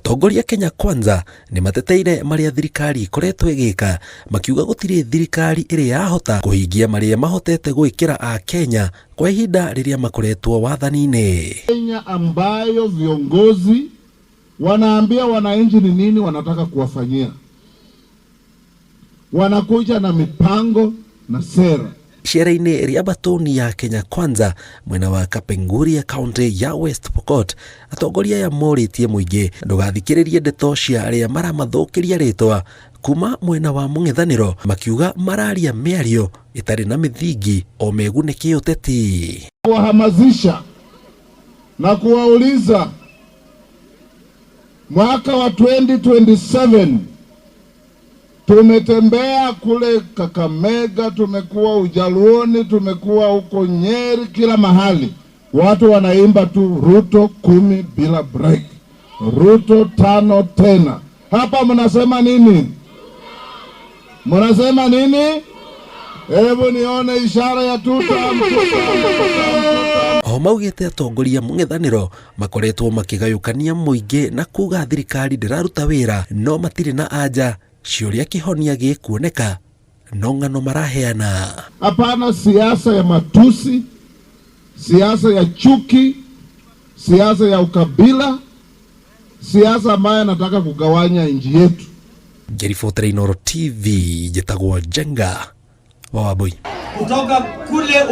Atongoria Kenya Kwanza nĩ mateteire marĩa thirikari ĩkoretwo ĩgĩka, makiuga gũtirĩ thirikari ĩrĩ yahota kũhingia marĩa mahotete gwĩkĩra Akenya kwa ihinda rĩrĩa makoretwo wathani-inĩ. Kenya ambayo viongozi wanaambia wananchi ni nini wanataka kuwafanyia, wanakuja na mipango na sera. Icera-inĩ rĩa mbatũni ya Kenya Kwanza mwena wa Kapenguria, kaunti ya West Pokot, atongoria aya morĩtie mũingĩ ndũgathikĩrĩrie ndeto cia arĩa maramathũkĩria rĩtwa kuma mwena wa mũng'ethanĩro, makiuga mararia mĩario ĩtarĩ na mĩthingi o megune kĩũteti. Kuwahamasisha na kuwauliza, mwaka wa 2027 tumetembea kule Kakamega, tumekuwa Ujaluoni, tumekuwa huko Nyeri, kila mahali watu wanaimba tu "Ruto 10 bila break, Ruto tano tena." Hapa mnasema nini? Mnasema nini? Hebu nione ishara ya tutam, tutam, tutam. O maugĩte atongoria mũng'ethanĩro makoretwo makĩgayũkania mũingĩ na kuga thirikari ndĩraruta wĩra, no matirĩ na anja ciũria kĩhonia gĩkuoneka, no ng'ano maraheana. Hapana siasa ya matusi, siasa ya chuki, siasa ya ukabila, siasa ambayo anataka kugawanya nchi yetu. Ngĩribotera Inooro TV, njĩtagwo Njenga wa Wambui. Kutoka kule.